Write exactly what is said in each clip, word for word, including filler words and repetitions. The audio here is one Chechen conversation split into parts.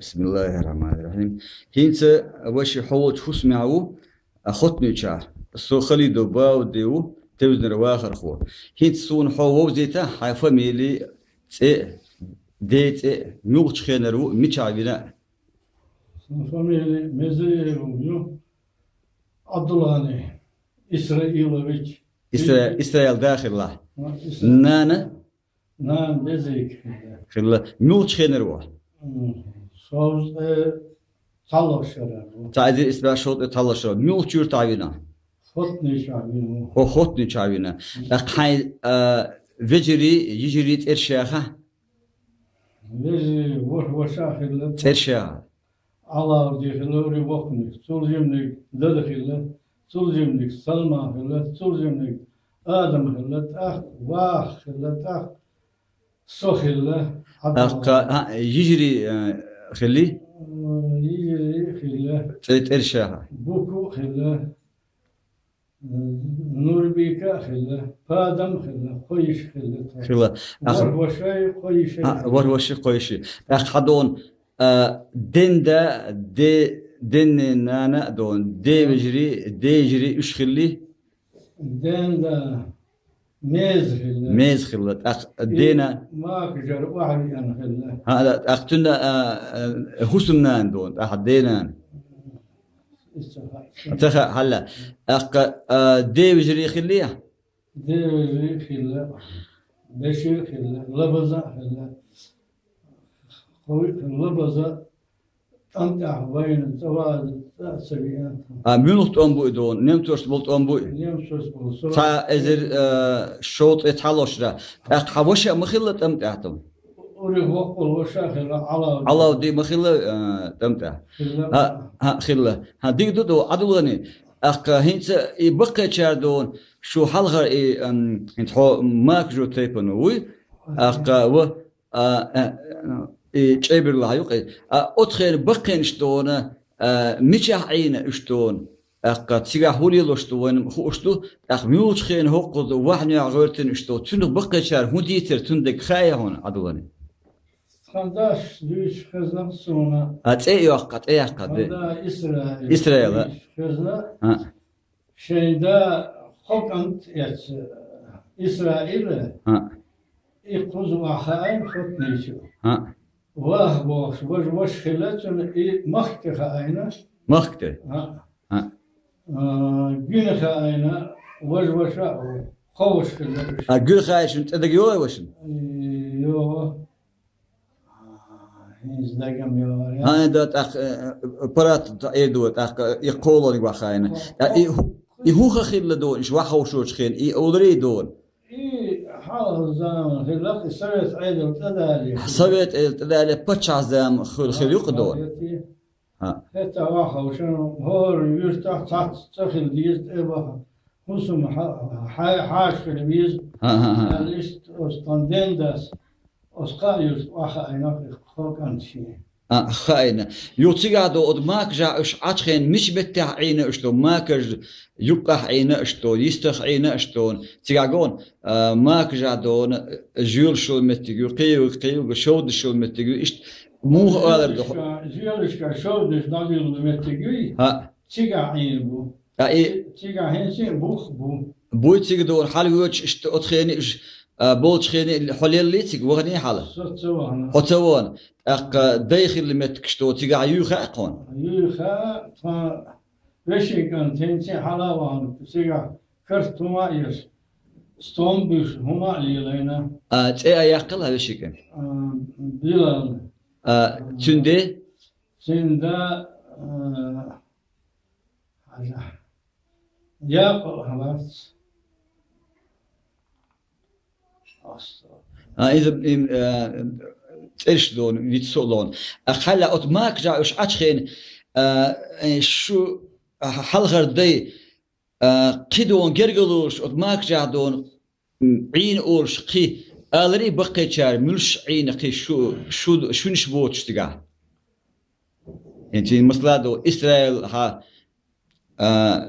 Бисмиллахир-рахманир-рахим. ХӀинца ваша хьо волчу хӀусамехь ву, а, Хотничахь. Со Халидов Бауди ву, Тевзанара вахархо. ХӀинца суна хьо вовзийта, хьайн фамили, цӀе, ден цӀе, муьлхачу хенара ву, мичахь вина а. Сан фамили Мезеев ю, Абдулгани Исраилович. Исра-, Исраил да хилла. Ма, Исраил. Нана? Нана Безик хилла. Хилла. Муьлхачу хенара ву? М, шовзткъе цхьаллашара ву. Цхьа эзар исс бӀе шовзткъе цхьаллашара. Муьлхачу юьртахь вина? Хотничахь вина ву. О, Хотничахь вина. ТӀаккха хьайн, а, вежарий, йижарий цӀераш яха? Вежарий, ворхӀ ваша хилла. ЦӀераш яха? Ӏалавди хилла, ури воккханиг, цул жиманиг Дада хилла, цул жиманиг Салман хилла, цул жиманиг Адам хилла, тӀаккха Ваха хилла, тӀаккха со хилла, Ӏабдулла. ТӀаккха, а, йижарий, а, хилли? М, йижарий хилла. ЦӀе-, цӀераш яха? Буку хилла. Нурбика а хилла, Падам а хилла, кхо йиша хилла тхан. Хилла. Ах- ВорхӀ вашай, кхо йишай. А, ворхӀ вашай, кхо йишай. ТӀаккха хьан дона, а, ден да, де-, денна нана а дона, ден вежарий, ден йижарий уьш хилли? Ден да, Меза хилла. Меза хилла. ТӀаккха и дена? Макажара охьавеана хилла. ХӀа, да, тӀаккха цуьнан, а, а, хӀусамнана дона, тӀаккха денана. Ца хаьа. Ца хаьа, хьалла. ТӀаккха, а, ден вежарий хилли? Ден вежарий хилла. Бешир хилла. Лабаза хилла. Кхо виъ хилла. Лабаза тӀом тӀехь вайна цӀа ваза цӀа а ца веана. А, муьлха тӀом бу и дона? Немцошца болу тӀом бу и? Немцошца болу. Цхьа эзар, а, шовзткъе цхьаллашара. ТӀаккха хьан ваша а ма хилла тӀом тӀехь тӀом? Ури воккхул ваша а хилла, Ӏалавди. Ӏалавди ма хилла, а, тӀом тӀехь? Хилла. ХӀа, хӀа, хилла. ХӀа, дика ду ду, Ӏадулгани. ТӀаккха хӀинца и баккхийчара дона, шу хьалхара и, ам, хӀинца хьо макажо тайпана вуй? ТӀаккха ва, а, а, и чӀебарлахь ю-кх и. А, оцу хенан баккхийнаш дона, а, мичахь Ӏийна уьш дона? ТӀаккха цигахь хӀун лелош ду вайна хууш ду, тӀаккха муьлхачу хенахь хӀокхуза вахьнехь гӀоьртина уьш ду, цуьнах баккхийчара хӀун дийцира, цуьнан дерг хаьий хьуна, Ӏадулгани? Тхан дас дуьйцуш хезна суна. А, цӀе а йоккху, цӀе яккха, тхан де. Да Исраил. Исраил, а. Дуьйцуш хезна. А. Шайн да кхо кӀант эцна Исраила. А. И кхуза охьахаийна Хотничу. А. Ваха бохуш, важа ваша хилла цуьнан, и махка тӀе хаийна. Махка тӀе? А. А. А, гуьна хаийна, важа ваша а ву. Кхо ваша хилла уьш. А, гуьна хаийшина цӀе дага йогӀий вашана? И, йогӀу. А, хӀинца дагам йогӀу, я? А, да, тӀаккха, э, э, парат та эр ду, тӀаккха, и кхолониг вахийна. Кхо-, тӀаккха и кхо-, хӀу-, и хӀун хан хилла дона, иша вахавшочу хенахь, и оларий дона? И хьалха заман хилла, и Совет Ӏедал тӀедале. Совет Ӏедал тӀедале, паччахь зама хила хир ю-кх дона. А. ХӀетахь вахавшана, хӀора юьртахь цхьацца цӀа хила деза, тӀе а баха. ХӀусам хьа-, хьа-, хьаша хила веза. А, а, а. Аьлла, иштта оцу тхан ден дас, оцу кхаа юьрта охьахаийна кхо кӀант шен. А, хаийна. Юха цигахь дона, оцу макажахь уьш Ӏачу хенахь мича меттехь Ӏийна уьш дона, макажан юккъехь Ӏийна уьш дона, йистехь Ӏийна уьш дона. Цигахь гона, а, макажахь дона, жоьлаш йолу меттиг ю, кхин юккъехь, кхин юккъехь шовданаш йолу меттиг ю, иштта муха олар ду? Жоьлашка, жоьлашка шовданаш дӀадуьллу меттиг юй? ХӀаъ. Цигахь Ӏийна бу. А, и- Ци-, цигахь хӀинца а бух бу. Буй цига дона, хьалавоьдуш иштта оцу хенахь уьш, а, болчу хенахь хьо леллий цига, ваханий хьала? Со ца вахана. Хьо ца вахана. ТӀаккха дай хилла меттигаш дона, цигахь юй хаьа тхуна? Юй хаьа, тхан вешин кӀант хӀинца а хьала а вахана, цигахь карт хӀума а еш, стом буьйш хӀума а лелайна. А, цӀе а яьккхина хьан вешин кӀант? А, Билал. А, цуьнан де? Цуьнан да, а, хьажа. Якъа вац. А, иза, им, а, цӀераш дона, виц со а лона. А, хьалла оцу макажахь уьш Ӏачу хенахь, а, э, шу, а, хьалхара дай, а, кхин дона гергарло йолуш, оцу макажахь дона, м, Ӏийна олуш кхин, аларий баккхийчара, муьлш Ӏийна кхин шу, шу, шуьнаш боцуш цигахь? ХӀинца масала ду, Исраил хьан, а,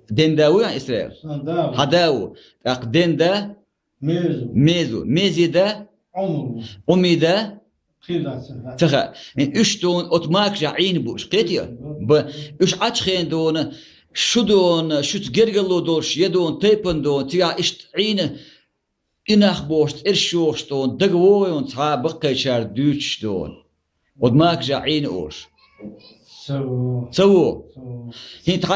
ден да ву, Исраил? Сан да ву. Хьан да ву. ТӀаккха ден да? Мезу. Мезу. Мези да? Ӏуму. Ӏуми да? Ца хаьа. Уьш дона оцу макажехь Ӏийна бу уьш, кхетий? Ба, уьш Ӏачхена дона, шу дона, шуьца гергарло долуш, я дона тайпана дона, цигахь иштта Ӏийна, и нах бохуш, цӀераш йохуш дона, дага вогӀу йона цхьа а баккхайчара дуьйцуш дона. Оцу макажехь Ӏийна олуш. Ца во. Ца во. ХӀинца хьан